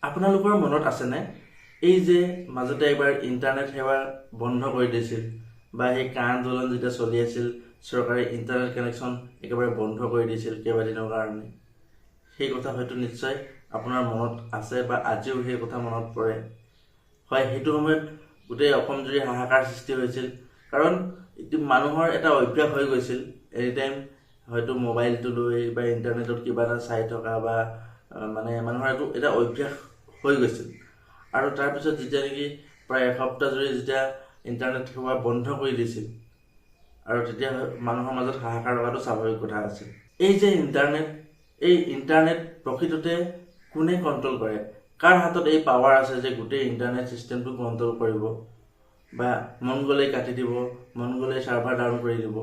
আপোনালোকৰ মনত আছেনে এই যে মাজতে এবাৰ ইণ্টাৰনেট সেৱা বন্ধ কৰি দিছিল বা সেই কা আন্দোলন যেতিয়া চলি আছিল চৰকাৰে ইণ্টাৰনেট কানেকশ্যন একেবাৰে বন্ধ কৰি দিছিল কেইবাদিনৰ কাৰণে। সেই কথা হয়তো নিশ্চয় আপোনাৰ মনত আছে বা আজিও সেই কথা মনত পৰে। হয়, সেইটো সময়ত গোটেই অসম জুৰি হাহাকাৰ সৃষ্টি হৈছিল, কাৰণ এইটো মানুহৰ এটা অভ্যাস হৈ গৈছিল এনি টাইম হয়তো মোবাইলটো লৈ বা ইণ্টাৰনেটত কিবা এটা চাই থকা বা মানে মানুহৰ এইটো এটা অভ্যাস হৈ গৈছিল। আৰু তাৰপিছত যেতিয়া নেকি প্ৰায় এসপ্তাহ জুৰি যেতিয়া ইণ্টাৰনেট সেৱা বন্ধ কৰি দিছিল আৰু তেতিয়া মানুহৰ মাজত হাহাকাৰ লগাটো স্বাভাৱিক কথা আছিল। এই যে ইণ্টাৰনেট, এই ইণ্টাৰনেট প্ৰকৃততে কোনে কণ্ট্ৰল কৰে, কাৰ হাতত এই পাৱাৰ আছে যে গোটেই ইণ্টাৰনেট ছিষ্টেমটো কণ্ট্ৰল কৰিব বা মন গ'লেই কাটি দিব, মন গ'লেই ছাৰ্ভাৰ ডাউন কৰি দিব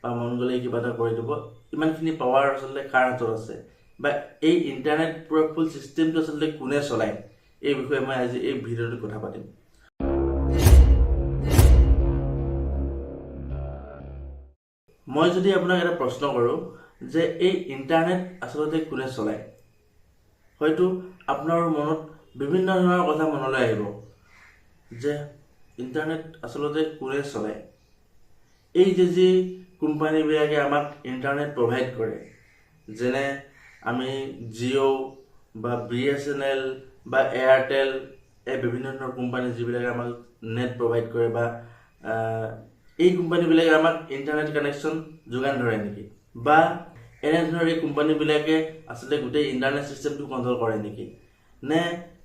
বা মন গ'লেই কিবা এটা কৰি দিব, ইমানখিনি পাৱাৰ আচলতে কাৰ হাতত আছে বা এই ইণ্টাৰনেট পুৰা ফুল ছিষ্টেমটো আচলতে কোনে চলায়, এই বিষয়ে মই আজি এই ভিডিঅ'টোত কথা পাতিম। মই যদি আপোনাক এটা প্ৰশ্ন কৰোঁ যে এই ইণ্টাৰনেট আচলতে কোনে চলায়, হয়তো আপোনাৰ মনত বিভিন্ন ধৰণৰ কথা মনলৈ আহিব যে ইণ্টাৰনেট আচলতে কোনে চলায়। এই যে যি কোম্পানীবিলাকে আমাক ইণ্টাৰনেট প্ৰভাইড কৰে, যেনে আমি জিঅ' বা BSNL বা এয়াৰটেল, এই বিভিন্ন ধৰণৰ কোম্পানী যিবিলাকে আমাক নেট প্ৰভাইড কৰে বা এই কোম্পানীবিলাকে আমাক ইণ্টাৰনেট কানেকশ্যন যোগান ধৰে নেকি, বা এনেধৰণৰ এই কোম্পানীবিলাকে আচলতে গোটেই ইণ্টাৰনেট ছিষ্টেমটো কণ্ট্ৰল কৰে নেকি, নে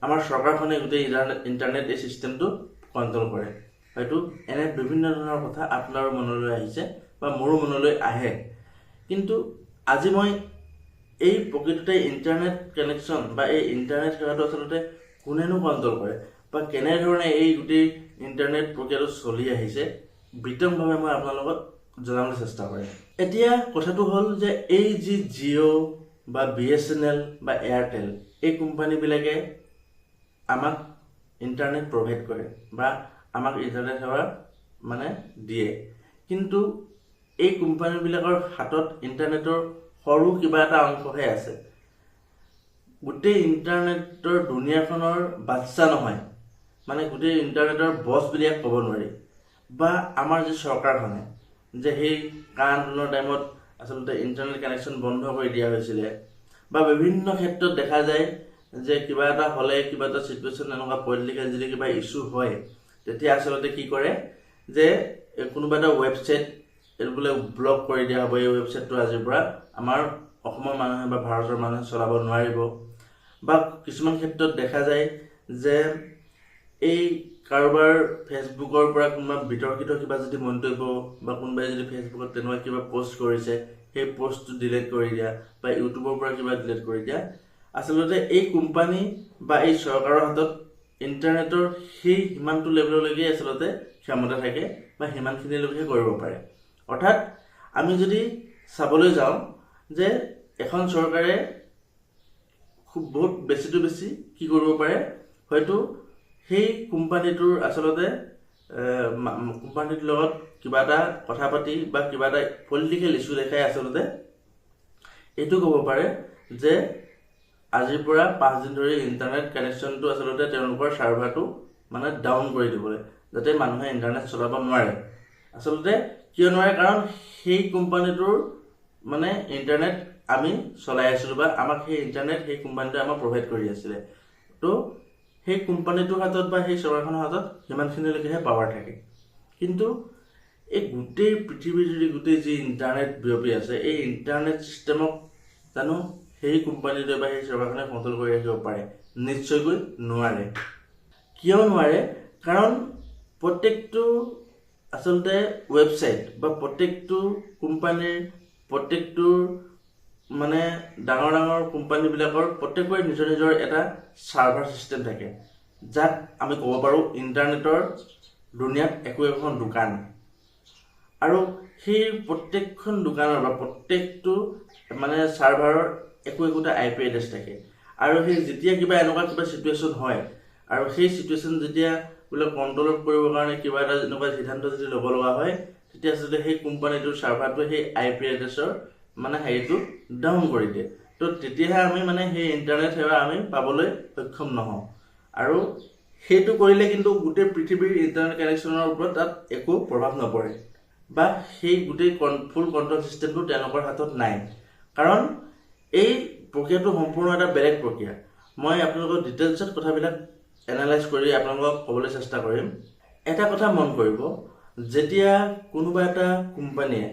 আমাৰ চৰকাৰখনে গোটেই ইণ্টাৰনেট এই ছিষ্টেমটো কণ্ট্ৰল কৰে। হয়তো এনে বিভিন্ন ধৰণৰ কথা আপোনাৰো মনলৈ আহিছে বা মোৰো মনলৈ আহে। কিন্তু আজি মই এই প্ৰকৃততে ইণ্টাৰনেট কানেকশ্যন বা এই ইণ্টাৰনেট সেৱাটো আচলতে কোনেনো কণ্ট্ৰল কৰে বা কেনেধৰণে এই গোটেই ইণ্টাৰনেট প্ৰক্ৰিয়াটো চলি আহিছে বিতংভাৱে মই আপোনালোকক জনাবলৈ চেষ্টা কৰিম। এতিয়া কথাটো হ'ল যে এই যি জিঅ' বা BSNL বা এয়াৰটেল, এই কোম্পানীবিলাকে আমাক ইণ্টাৰনেট প্ৰভাইড কৰে বা আমাক ইণ্টাৰনেট সেৱা মানে দিয়ে, কিন্তু এই কোম্পানীবিলাকৰ হাতত ইণ্টাৰনেটৰ সৰু কিবা এটা অংশহে আছে। গোটেই ইণ্টাৰনেটৰ দুনীয়াখনৰ বাচ্চা নহয়, মানে গোটেই ইণ্টাৰনেটৰ বছ বুলি ইয়াক ক'ব নোৱাৰি। বা আমাৰ যি চৰকাৰখনে যে সেই কা আন্দোলনৰ টাইমত আচলতে ইণ্টাৰনেট কানেকশ্যন বন্ধ কৰি দিয়া হৈছিলে বা বিভিন্ন ক্ষেত্ৰত দেখা যায় যে কিবা এটা হ'লে, কিবা এটা চিটুৱেশ্যন এনেকুৱা পলিটিকেল যদি কিবা ইছ্যু হয়, তেতিয়া আচলতে কি কৰে যে কোনোবা এটা ৱেবছাইট এইটো বোলে ব্লক কৰি দিয়া হ'ব, এই ৱেবছাইটটো আজিৰ পৰা আমাৰ অসমৰ মানুহে বা ভাৰতৰ মানুহে চলাব নোৱাৰিব। বা কিছুমান ক্ষেত্ৰত দেখা যায় যে এই কাৰোবাৰ ফেচবুকৰ পৰা কোনোবা বিতৰ্কিত কিবা যদি মন্তব্য বা কোনোবাই যদি ফেচবুকত তেনেকুৱা কিবা পষ্ট কৰিছে, সেই পষ্টটো ডিলিট কৰি দিয়া বা ইউটিউবৰ পৰা কিবা ডিলিট কৰি দিয়া, আচলতে এই কোম্পানী বা এই চৰকাৰৰ হাতত ইণ্টাৰনেটৰ সেই সিমানটো লেভেললৈকে আচলতে ক্ষমতা থাকে বা সিমানখিনিলৈকে কৰিব পাৰে। অৰ্থাৎ আমি যদি চাবলৈ যাওঁ যে এখন চৰকাৰে খুব বহুত বেছিটো বেছি কি কৰিব পাৰে, হয়তো সেই কোম্পানীটোৰ আচলতে কোম্পানীটোৰ লগত কিবা এটা কথা পাতি বা কিবা এটা পলিটিকেল ইছ্যু দেখাই আচলতে এইটো ক'ব পাৰে যে আজিৰ পৰা 5 দিন ধৰি ইণ্টাৰনেট কানেকশ্যনটো আচলতে তেওঁলোকৰ ছাৰ্ভাৰটো মানে ডাউন কৰি দিবলৈ, যাতে মানুহে ইণ্টাৰনেট চলাব নোৱাৰে। আচলতে কিয় নোৱাৰে, কাৰণ সেই কোম্পানীটোৰ মানে ইণ্টাৰনেট আমি চলাই আছিলোঁ বা আমাক সেই ইণ্টাৰনেট সেই কোম্পানীটোৱে আমাক প্ৰভাইড কৰি আছিলে। তো সেই কোম্পানীটোৰ হাতত বা সেই চৰকাৰখনৰ হাতত সিমানখিনিলৈকেহে পাৱাৰ থাকে। কিন্তু এই গোটেই পৃথিৱীৰ যদি গোটেই যি ইণ্টাৰনেট বিয়পি আছে, এই ইণ্টাৰনেট ছিষ্টেমক জানো সেই কোম্পানীটোৱে বা সেই চৰকাৰখনে কণ্ট্ৰল কৰি ৰাখিব পাৰে? নিশ্চয়কৈ নোৱাৰে। কিয় নোৱাৰে? কাৰণ প্ৰত্যেকটো আচলতে ৱেবছাইট বা প্ৰত্যেকটো কোম্পানীৰ প্ৰত্যেকটোৰ মানে ডাঙৰ ডাঙৰ কোম্পানীবিলাকৰ প্ৰত্যেকৰে নিজৰ নিজৰ এটা ছাৰ্ভাৰ ছিষ্টেম থাকে, যাক আমি ক'ব পাৰোঁ ইণ্টাৰনেটৰ দুনীয়াত একো একোখন দোকান। আৰু সেই প্ৰত্যেকখন দোকানৰ বা প্ৰত্যেকটো মানে ছাৰ্ভাৰৰ একো একোটা IP address থাকে। আৰু সেই যেতিয়া কিবা এনেকুৱা কিবা চিটুৱেশ্যন হয় আৰু সেই চিটুৱেশ্যন যেতিয়া বোলে কণ্ট্ৰল কৰিবৰ কাৰণে কিবা এটা এনেকুৱা সিদ্ধান্ত যদি ল'ব লগা হয়, তেতিয়া আচলতে সেই কোম্পানীটোৰ ছাৰ্ভাৰটোৱে সেই IP এড্ৰেছৰ মানে হেৰিটো ডাউন কৰি দিয়ে, তো তেতিয়াহে আমি মানে সেই ইণ্টাৰনেট সেৱা আমি পাবলৈ সক্ষম নহওঁ। আৰু সেইটো কৰিলে কিন্তু গোটেই পৃথিৱীৰ ইণ্টাৰনেট কানেকশ্যনৰ ওপৰত তাত একো প্ৰভাৱ নপৰে বা সেই গোটেই ফুল কণ্ট্ৰল চিষ্টেমটো তেওঁলোকৰ হাতত নাই, কাৰণ এই প্ৰক্ৰিয়াটো সম্পূৰ্ণ এটা বেলেগ প্ৰক্ৰিয়া। মই আপোনালোকক ডিটেইলছত কথাবিলাক এনালাইজ কৰি আপোনালোকক ক'বলৈ চেষ্টা কৰিম। এটা কথা মন কৰিব, যেতিয়া কোনোবা এটা কোম্পানীয়ে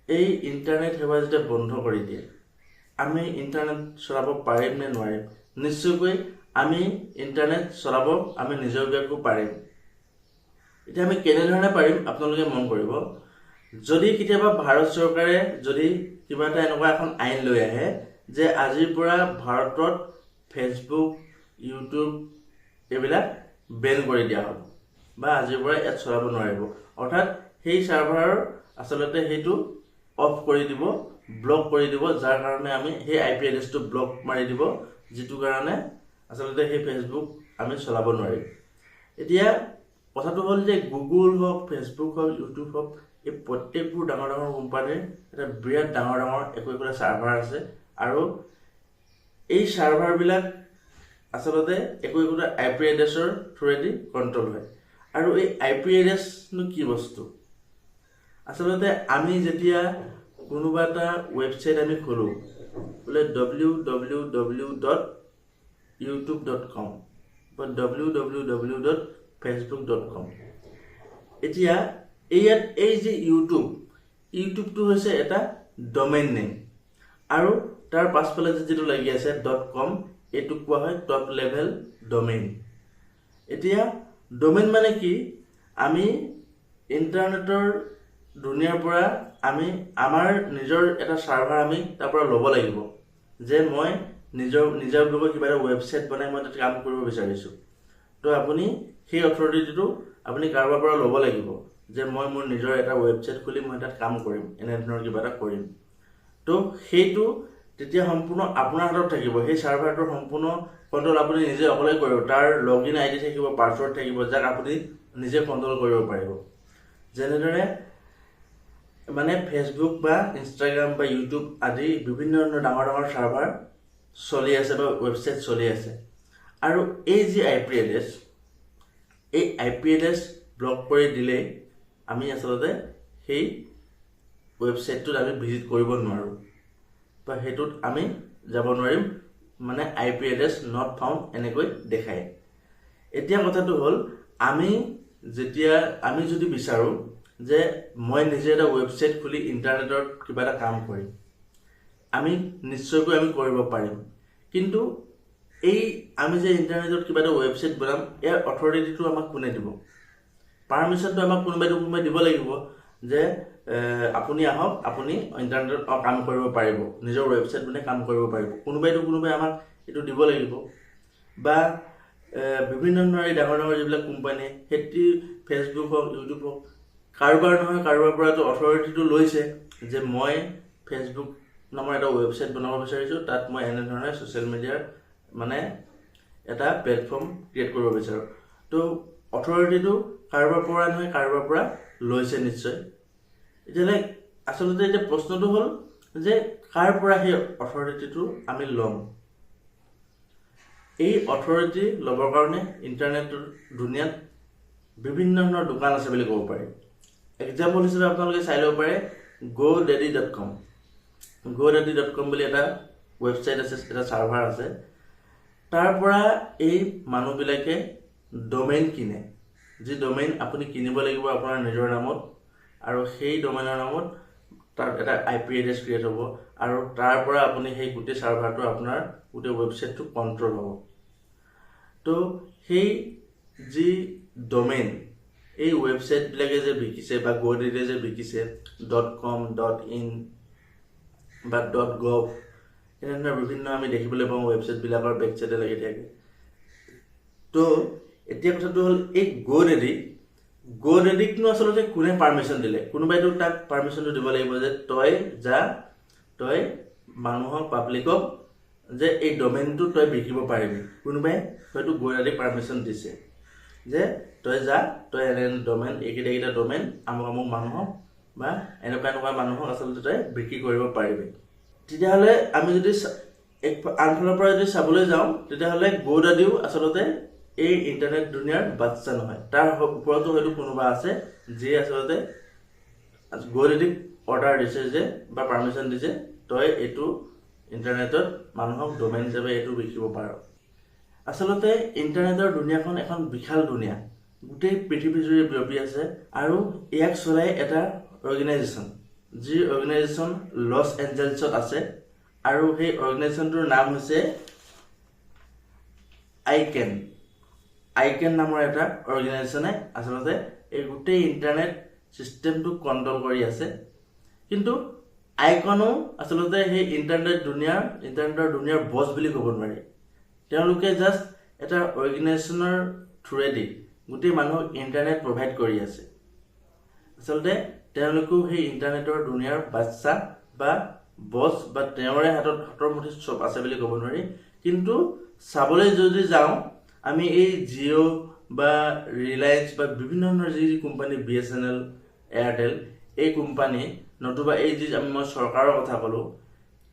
এই ইণ্টাৰনেট সেৱা যেতিয়া বন্ধ কৰি দিয়ে, আমি ইণ্টাৰনেট চলাব পাৰিম নে নোৱাৰিম? নিশ্চয়কৈ আমি ইণ্টাৰনেট চলাব আমি নিজাববীয়াকৈ পাৰিম। এতিয়া আমি কেনেধৰণে পাৰিম আপোনালোকে মন কৰিব। যদি কেতিয়াবা ভাৰত চৰকাৰে যদি কিবা এটা এনেকুৱা এখন আইন লৈ আহে যে আজিৰ পৰা ভাৰতত ফেচবুক, ইউটিউব এইবিলাক বেন কৰি দিয়া হ'ব বা আজিৰ পৰা ইয়াত চলাব নোৱাৰিব, অৰ্থাৎ সেই ছাৰ্ভাৰৰ আচলতে সেইটো অফ কৰি দিব, ব্লক কৰি দিব, যাৰ কাৰণে আমি সেই আই পি এড্ৰেছটো ব্লক মাৰি দিব, যিটো কাৰণে আচলতে সেই ফেচবুক আমি চলাব নোৱাৰিম। এতিয়া কথাটো হ'ল যে গুগল হওক, ফেচবুক হওক, ইউটিউব হওক, এই প্ৰত্যেকবোৰ ডাঙৰ ডাঙৰ কোম্পানীৰ এটা বিৰাট ডাঙৰ ডাঙৰ একো একোটা ছাৰ্ভাৰ আছে আৰু এই ছাৰ্ভাৰবিলাক আচলতে একো একোটা আই পি এড্ৰেছৰ থ্ৰুৱেদি কণ্ট্ৰল হয়। আৰু এই আই পি এড্ৰেছনো কি বস্তু? আচলতে আমি যেতিয়া কোনোবা এটা ৱেবছাইট আমি খোলোঁ, বোলে www.youtube.com বা www.facebook.com, এতিয়া ইয়াত এই যে ইউটিউবটো হৈছে এটা ডমেইন নেম আৰু তাৰ পাছফালে যে যিটো লাগি আছে ডট কম, এইটোক কোৱা হয় টপ লেভেল ডমেইন। এতিয়া ডমেইন মানে কি? আমি ইণ্টাৰনেটৰ দুনিয়াৰ পৰা আমি আমাৰ নিজৰ এটা ছাৰ্ভাৰ আমি তাৰ পৰা ল'ব লাগিব যে মই নিজাববীয়াকৈ কিবা এটা ৱেবছাইট বনাই মই তাত কাম কৰিব বিচাৰিছোঁ। তো আপুনি সেই অথৰিটিটো আপুনি কাৰোবাৰ পৰা ল'ব লাগিব যে মই মোৰ নিজৰ এটা ৱেবছাইট খুলি মই তাত কাম কৰিম, এনেধৰণৰ কিবা এটা কৰিম। তো সেইটো তেতিয়া সম্পূৰ্ণ আপোনাৰ হাতত থাকিব, সেই ছাৰ্ভাৰটোৰ সম্পূৰ্ণ কণ্ট্ৰল আপুনি নিজে অকলে কৰিব, তাৰ লগ ইন আই ডি থাকিব, পাছৱৰ্ড থাকিব, যাক আপুনি নিজে কণ্ট্ৰল কৰিব পাৰিব। যেনেদৰে মানে ফেচবুক বা ইনষ্টাগ্ৰাম বা ইউটিউব আদি বিভিন্ন ধৰণৰ ডাঙৰ ডাঙৰ ছাৰ্ভাৰ চলি আছে বা ৱেবছাইট চলি আছে। আৰু এই যি আই পি এড্ৰেছ, এই আই পি এড্ৰেছ ব্লক কৰি দিলেই আমি আচলতে সেই ৱেবছাইটটোত আমি ভিজিট কৰিব নোৱাৰোঁ বা সেইটোত আমি যাব নোৱাৰিম, মানে I P address not found এনেকৈ দেখায়। এতিয়া কথাটো হ'ল, আমি যদি বিচাৰোঁ যে মই নিজে এটা ৱেবছাইট খুলি ইণ্টাৰনেটত কিবা এটা কাম কৰিম, আমি নিশ্চয়কৈ আমি কৰিব পাৰিম। কিন্তু এই আমি যে ইণ্টাৰনেটত কিবা এটা ৱেবছাইট বনাম, ইয়াৰ অথৰিটিটো আমাক কোনে দিব? পাৰ্মিশ্যনটো আমাক কোনোবাই দিব লাগিব যে আপুনি আহক, আপুনি ইণ্টাৰনেটত কাম কৰিব পাৰিব, নিজৰ ৱেবছাইট বনাই কাম কৰিব পাৰিব। কোনোবাই আমাক এইটো দিব লাগিব। বা বিভিন্ন ধৰণৰ এই ডাঙৰ ডাঙৰ যিবিলাক কোম্পানী, সেতি ফেচবুক হওক, ইউটিউব হওক, কাৰোবাৰ নহয় কাৰোবাৰ পৰাতো অথৰিটিটো লৈছে যে মই ফেচবুক নামৰ এটা ৱেবছাইট বনাব বিচাৰিছোঁ, তাত মই এনেধৰণে ছ'চিয়েল মিডিয়াৰ মানে এটা প্লেটফৰ্ম ক্ৰিয়েট কৰিব বিচাৰোঁ। তো অথৰিটিটো কাৰোবাৰ পৰা নহয় কাৰোবাৰ পৰা লৈছে নিশ্চয়। এতিয়ালৈ আচলতে এতিয়া প্ৰশ্নটো হ'ল যে কাৰ পৰা সেই অথৰিটিটো আমি ল'ম? এই অথৰিটি ল'বৰ কাৰণে ইণ্টাৰনেটৰ দুনিয়াত বিভিন্ন ধৰণৰ দোকান আছে বুলি ক'ব পাৰি। এক্সাম্পল হিচাপে আপোনালোকে চাই ল'ব পাৰে godaddy.com। godaddy.com বুলি এটা ৱেবছাইট আছে, এটা ছাৰ্ভাৰ আছে। তাৰ পৰা এই মানুহবিলাকে ডমেইন কিনে, যি ডমেইন আপুনি কিনিব লাগিব আপোনাৰ নিজৰ নামত, আৰু সেই ডমেইনৰ নামত তাত এটা আই পি এড্ৰেছ ক্ৰিয়েট হ'ব আৰু তাৰ পৰা আপুনি সেই গোটেই ছাৰ্ভাৰটো আপোনাৰ গোটেই ৱেবছাইটটো কণ্ট্ৰল হ'ব। তো সেই যি ডমেইন এই ৱেবছাইটবিলাকে যে বিকিছে বা গ'ডেডিয়ে যে বিকিছে ডট কম, ডট ইন বা ডট গভ, এনেধৰণৰ বিভিন্ন আমি দেখিবলৈ পাওঁ ৱেবছাইটবিলাকৰ বেকচাইডে লাগি থাকে। তো এতিয়া কথাটো হ'ল, এই গ'ডেডিকনো আচলতে কোনে পাৰ্মিশ্যন দিলে? কোনোবাইতো তাক পাৰ্মিশ্যনটো দিব লাগিব যে তই যা, তই মানুহক, পাব্লিকক যে এই ডমেইনটো তই বিকিব পাৰিবি। কোনোবাই হয়তো গ'ডেডিক পাৰ্মিশ্যন দিছে যে তই যা, তই এনে ডমেইন, এইকেইটা এইকেইটা ডমেইন আমুক আমুক মানুহক বা এনেকুৱা এনেকুৱা মানুহক আচলতে তই বিক্ৰী কৰিব পাৰিবি। তেতিয়াহ'লে আমি যদি আনফালৰ পৰা যদি চাবলৈ যাওঁ, তেতিয়াহ'লে গ'ডাডিও আচলতে এই ইণ্টাৰনেট দুনিয়াৰ বাদশ্বাহ নহয়। তাৰ ওপৰতো হয়তো কোনোবা আছে যিয়ে আচলতে গ'ডাডিক অৰ্ডাৰ দিছে যে বা পাৰ্মিশ্যন দিছে, তই এইটো ইণ্টাৰনেটত মানুহক ডমেইন হিচাপে এইটো বিকিব পাৰ। আচলতে ইণ্টাৰনেটৰ দুনিয়াখন এখন বিশাল দুনিয়া, গোটেই পৃথিৱী জুৰি বিয়পি আছে আৰু ইয়াক চলাই এটা অৰ্গেনাইজেশ্যন, যি অৰ্গেনাইজেশ্যন লছ এঞ্জেলছত আছে আৰু সেই অৰ্গেনাইজেশ্যনটোৰ নাম হৈছে আইকেন। আইকেন নামৰ এটা অৰ্গেনাইজেশ্যনে আচলতে এই গোটেই ইণ্টাৰনেট ছিষ্টেমটো কণ্ট্ৰল কৰি আছে। কিন্তু আইকনো আচলতে সেই ইণ্টাৰনেটৰ দুনিয়াৰ বছ বুলি ক'ব নোৱাৰি। তেওঁলোকে জাষ্ট এটা অৰ্গেনাইজেশ্যনৰ থ্ৰুৱেদি গোটেই মানুহক ইণ্টাৰনেট প্ৰভাইড কৰি আছে। আচলতে তেওঁলোকেও সেই ইণ্টাৰনেটৰ দুনিয়াৰ বাদশ্বাহ বা বছ বা তেওঁৰে হাতৰ মুঠিত চব আছে বুলি ক'ব নোৱাৰি। কিন্তু চাবলৈ যদি যাওঁ, আমি এই জিঅ' বা ৰিলায়েন্স বা বিভিন্ন ধৰণৰ যি যি কোম্পানী, বিএছএনএল, এয়াৰটেল, এই কোম্পানী নতুবা এই যি আমি মই চৰকাৰৰ কথা ক'লোঁ,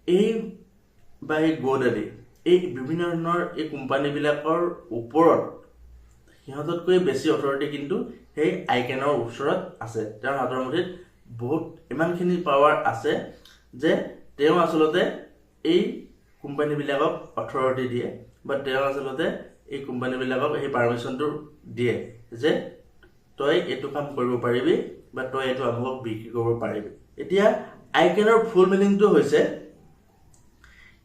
এই বা এই গ'ডাডি, এই বিভিন্ন ধৰণৰ এই কোম্পানীবিলাকৰ ওপৰত সিহঁততকৈ বেছি অথৰিটি কিন্তু সেই আইকেনৰ ওচৰত আছে। তেওঁৰ হাতৰ মুঠিত বহুত ইমানখিনি পাৱাৰ আছে যে তেওঁ আচলতে এই কোম্পানীবিলাকক অথৰিটি দিয়ে বা তেওঁ আচলতে এই কোম্পানীবিলাকক সেই পাৰ্মিশ্যনটো দিয়ে যে তই এইটো কাম কৰিব পাৰিবি বা তই এইটো আমুকক বিক্ৰী কৰিব পাৰিবি। এতিয়া আইকেনৰ ফুল মিনিংটো হৈছে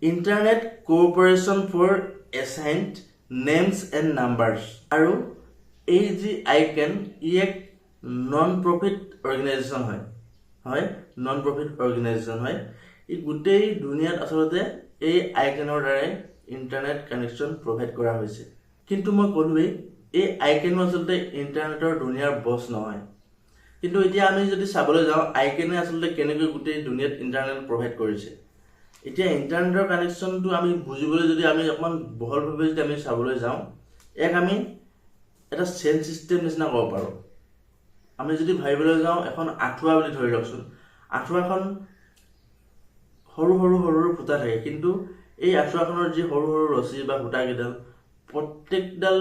Internet Corporation for Assigned Names and Numbers. আৰু এই যি আইকেন, ই এক নন প্ৰফিট অৰ্গেনাইজেশ্যন হয়, হয় নন প্ৰফিট অৰ্গেনাইজেশ্যন হয়। ই গোটেই দুনিয়াত আচলতে এই আইকেনৰ দ্বাৰাই ইণ্টাৰনেট কানেকশ্যন প্ৰভাইড কৰা হৈছে। কিন্তু মই ক'লোৱেই, এই আইকেনো আচলতে ইণ্টাৰনেটৰ দুনিয়াৰ বছ নহয়। কিন্তু এতিয়া আমি যদি চাবলৈ যাওঁ, আইকেনে আচলতে কেনেকৈ গোটেই দুনিয়াত ইণ্টাৰনেট প্ৰভাইড কৰিছে। এতিয়া ইণ্টাৰনেটৰ কানেকশ্যনটো আমি বুজিবলৈ যদি আমি অকণমান বহলভাৱে যদি আমি চাবলৈ যাওঁ, ইয়াক আমি এটা চেইন ছিষ্টেম নিচিনা ক'ব পাৰোঁ। আমি যদি ভাবিবলৈ যাওঁ, এখন আঁঠুৱা বুলি ধৰি লওকচোন, আঁঠুৱাখন সৰু সৰু সৰু সৰু ফুটা থাকে, কিন্তু এই আঁঠুৱাখনৰ যি সৰু সৰু ৰছী বা সূতাকেইডাল, প্ৰত্যেকডাল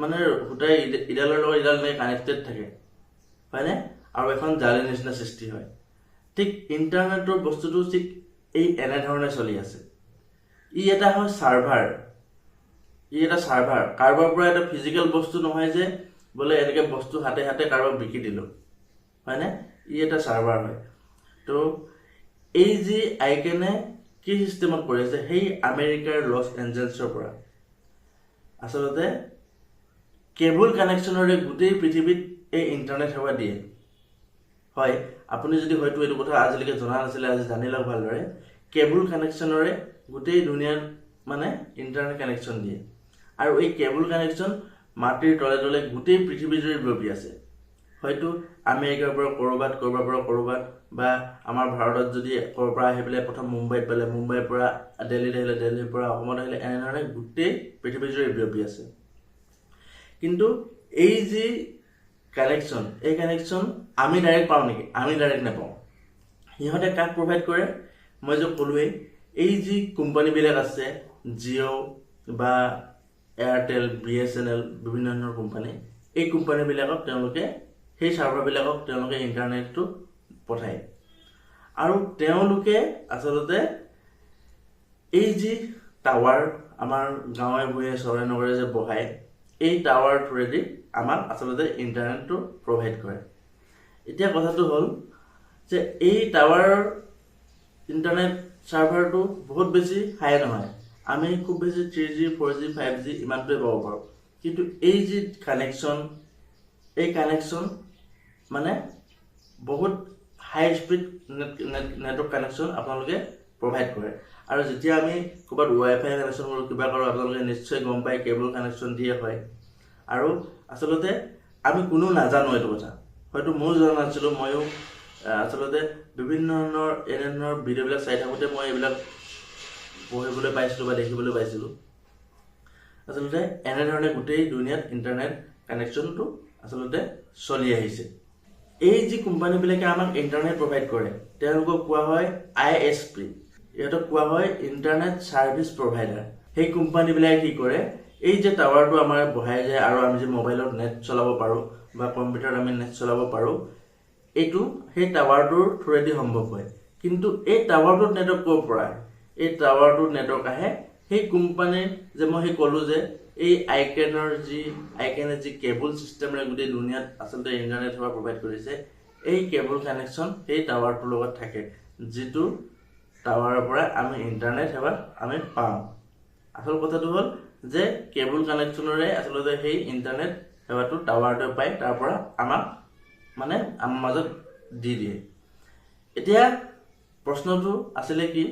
মানে সূতাই ইডালৰ লগত ইডাল এনেকৈ কানেক্টেড থাকে, হয়নে? আৰু এখন জালিৰ নিচিনা সৃষ্টি হয়। ঠিক ইণ্টাৰনেটৰ বস্তুটো ঠিক এই এনেধৰণে চলি আছে। ই এটা হয় চাৰ্ভাৰ, ই এটা চাৰ্ভাৰ, কাৰোবাৰ পৰা এটা ফিজিকেল বস্তু নহয় যে বোলে এনেকৈ বস্তু হাতে হাতে কাৰোবাক বিকি দিলোঁ, হয়নে? ই এটা চাৰ্ভাৰ হয়। তো এই যি আইকেনে কি চিষ্টেমত কৰি আছে, সেই আমেৰিকাৰ লছ এঞ্জেলছৰ পৰা আচলতে কেবুল কানেকশ্যনেৰে গোটেই পৃথিৱীত এই ইণ্টাৰনেট সেৱা দিয়ে। হয়, আপুনি যদি হয়তো এইটো কথা আজিলৈকে জনা নাছিলে, আজি জানি লওক ভালদৰে। কেবুল কানেকশ্যনেৰে গোটেই দুনিয়াত মানে ইণ্টাৰনেট কানেকশ্যন দিয়ে আৰু এই কেবুল কানেকশ্যন মাটিৰ তলে তলে গোটেই পৃথিৱী জুৰি বিয়পি আছে। হয়তো আমেৰিকাৰ পৰা ক'ৰবাত, ক'ৰবাৰ পৰা ক'ৰবাত, বা আমাৰ ভাৰতত যদি ক'ৰ পৰা আহি পেলাই প্ৰথম মুম্বাইত পালে, মুম্বাইৰ পৰা দিল্লীত আহিলে, দিল্লীৰ পৰা অসমত আহিলে, এনেধৰণে গোটেই পৃথিৱী জুৰি বিয়পি আছে। কিন্তু এই যি কানেকশ্যন, এই কানেকশ্যন আমি ডাইৰেক্ট পাওঁ নেকি? আমি ডাইৰেক্ট নাপাওঁ। সিহঁতে কাক প্ৰভাইড কৰে? মই যে ক'লোৱেই, এই যি কোম্পানীবিলাক আছে, জিঅ' বা এয়াৰটেল, বিএছএনএল, বিভিন্ন ধৰণৰ কোম্পানী, এই কোম্পানীবিলাকক তেওঁলোকে সেই চাৰ্ভাৰবিলাকক তেওঁলোকে ইণ্টাৰনেটটো পঠায় আৰু তেওঁলোকে আচলতে এই যি টাৱাৰ আমাৰ গাঁৱে ভূঞে চহৰে নগৰে যে বহায়, এই টাৱাৰ থ্ৰুৱেদি আমাক আচলতে ইণ্টাৰনেটটো প্ৰভাইড কৰে। এতিয়া কথাটো হ'ল যে এই টাৱাৰ ইণ্টাৰনেট চাৰ্ভাৰটো বহুত বেছি হাই নহয়, আমি খুব বেছি 3G, 4G, 5G ইমানটোৱে পাব পাৰোঁ। কিন্তু এই যি কানেকশ্যন, এই কানেকশ্যন মানে বহুত হাই স্পীড নেটৱৰ্ক কানেকশ্যন আপোনালোকে প্ৰভাইড কৰে। আৰু যেতিয়া আমি ক'ৰবাত ৱাই ফাই কানেকশ্যন কৰোঁ, কিবা কৰোঁ, আপোনালোকে নিশ্চয় গম পায় কেবুল কানেকশ্যন দিয়ে হয়। আৰু আচলতে আমি কোনো নাজানো এইটো কথা, হয়তো ময়ো জনা নাছিলোঁ। ময়ো আচলতে বিভিন্ন ধৰণৰ এনেধৰণৰ ভিডিঅ'বিলাক চাই থাকোঁতে মই এইবিলাক পঢ়িবলৈ পাইছিলোঁ বা দেখিবলৈ পাইছিলোঁ। আচলতে এনেধৰণে গোটেই দুনিয়াত ইণ্টাৰনেট কানেকশ্যনটো আচলতে চলি আহিছে। এই যি কোম্পানীবিলাকে আমাক ইণ্টাৰনেট প্ৰভাইড কৰে, তেওঁলোকক কোৱা হয় আইএছপি। ইহঁতক কোৱা হয় ইণ্টাৰনেট ছাৰ্ভিচ প্ৰভাইডাৰ। সেই কোম্পানীবিলাকে কি কৰে, এই যে টাৱাৰটো আমাৰ বহাই যায় আৰু আমি যে মোবাইলত নেট চলাব পাৰোঁ বা কম্পিউটাৰত আমি নেট চলাব পাৰোঁ, এইটো সেই টাৱাৰটোৰ থ্ৰুৱেদি সম্ভৱ হয়। কিন্তু এই টাৱাৰটোত নেটৱৰ্ক ক'ৰ পৰা আহে? এই টাৱাৰটোত নেটৱৰ্ক আহে সেই কোম্পানীৰ যে মই সেই ক'লোঁ যে এই আইকেনে যি কেবুল ছিষ্টেমেৰে গোটেই দুনিয়াত আচলতে ইণ্টাৰনেট সেৱা প্ৰভাইড কৰিছে, এই কেবুল কানেকশ্যন সেই টাৱাৰটোৰ লগত থাকে, যিটো টাৱাৰৰ পৰা আমি ইণ্টাৰনেট সেৱা আমি পাওঁ। আচল কথাটো হ'ল যে কেবুল কানেকশ্যনেৰে আচলতে সেই ইণ্টাৰনেট সেৱাটো টাৱাৰটোৱে পায়, তাৰ পৰা আমাক মানে আমাৰ মাজত দি দিয়ে। এতিয়া প্ৰশ্নটো আছিলে কি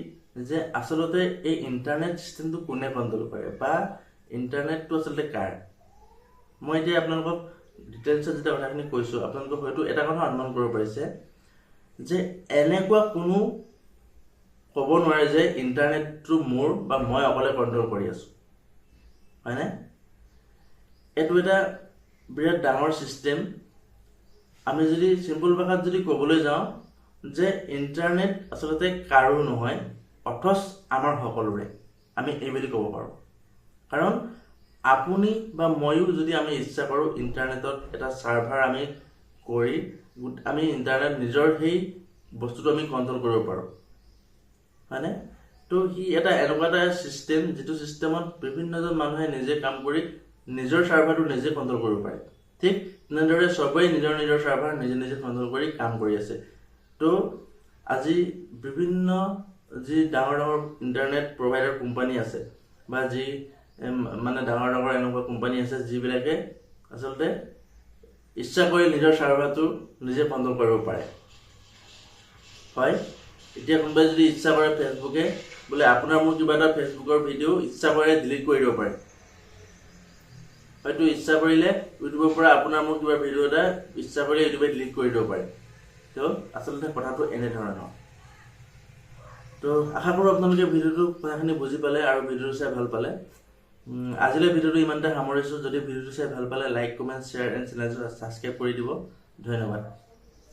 যে আচলতে এই ইণ্টাৰনেট ছিষ্টেমটো কোনে কণ্ট্ৰল কৰে বা ইণ্টাৰনেটটো আচলতে কাৰ? মই এতিয়া আপোনালোকক ডিটেইলছত যেতিয়া কথাখিনি কৈছোঁ, আপোনালোকে হয়তো এটা কথা অনুমান কৰিব পাৰিছে যে এনেকুৱা কোনো ক'ব নোৱাৰে যে ইণ্টাৰনেটটো মোৰ বা মই অকলে কণ্ট্ৰল কৰি আছোঁ, হয়নে? এইটো এটা বিৰাট ডাঙৰ ছিষ্টেম। আমি যদি চিম্পল ভাষাত যদি ক'বলৈ যাওঁ যে ইণ্টাৰনেট আচলতে কাৰো নহয়, অথচ আমাৰ সকলোৰে, আমি এই বুলি ক'ব পাৰোঁ। কাৰণ আপুনি বা ময়ো যদি আমি ইচ্ছা কৰোঁ ইণ্টাৰনেটত এটা ছাৰ্ভাৰ আমি কৰি আমি ইণ্টাৰনেট নিজৰ সেই বস্তুটো আমি কণ্ট্ৰল কৰিব পাৰোঁ, হয়নে? তো সি এটা এনেকুৱা এটা ছিষ্টেম যিটো ছিষ্টেমত বিভিন্নজন মানুহে নিজে কাম কৰি নিজৰ ছাৰ্ভাৰটো নিজে কণ্ট্ৰল কৰিব পাৰে। ঠিক তেনেদৰে চবেই নিজৰ নিজৰ ছাৰ্ভাৰ নিজে নিজে কণ্ট্ৰল কৰি কাম কৰি আছে। তো আজি বিভিন্ন যি ডাঙৰ ডাঙৰ ইণ্টাৰনেট প্ৰভাইডাৰ কোম্পানী আছে বা যি মানে ডাঙৰ ডাঙৰ এনেকুৱা কোম্পানী আছে যিবিলাকে আচলতে ইচ্ছা কৰি নিজৰ ছাৰ্ভাৰটো নিজে কণ্ট্ৰল কৰিব পাৰে। হয়, এতিয়া কোনোবাই যদি ইচ্ছা কৰে ফেচবুকে বোলে আপোনাৰ মোৰ কিবা এটা ফেচবুকৰ ভিডিঅ' ইচ্ছা কৰে ডিলিট কৰি দিব পাৰে, হয়তো ইচ্ছা কৰিলে ইউটিউবৰ পৰা আপোনাৰ মোৰ কিবা ভিডিঅ' এটা ইচ্ছা কৰিলে ইউটিউবে ডিলিট কৰি দিব পাৰে। তো আচলতে কথাটো এনেধৰণৰ। তো আশা কৰোঁ আপোনালোকে ভিডিঅ'টো কথাখিনি বুজি পালে আৰু ভিডিঅ'টো চাই ভাল পালে। আজিলৈ ভিডিঅ'টো ইমানতে সামৰিছোঁ। যদি ভিডিঅ'টো চাই ভাল পালে লাইক, কমেণ্ট, শ্বেয়াৰ এণ্ড চেনেলটো ছাবস্ক্ৰাইব কৰি দিব। ধন্যবাদ।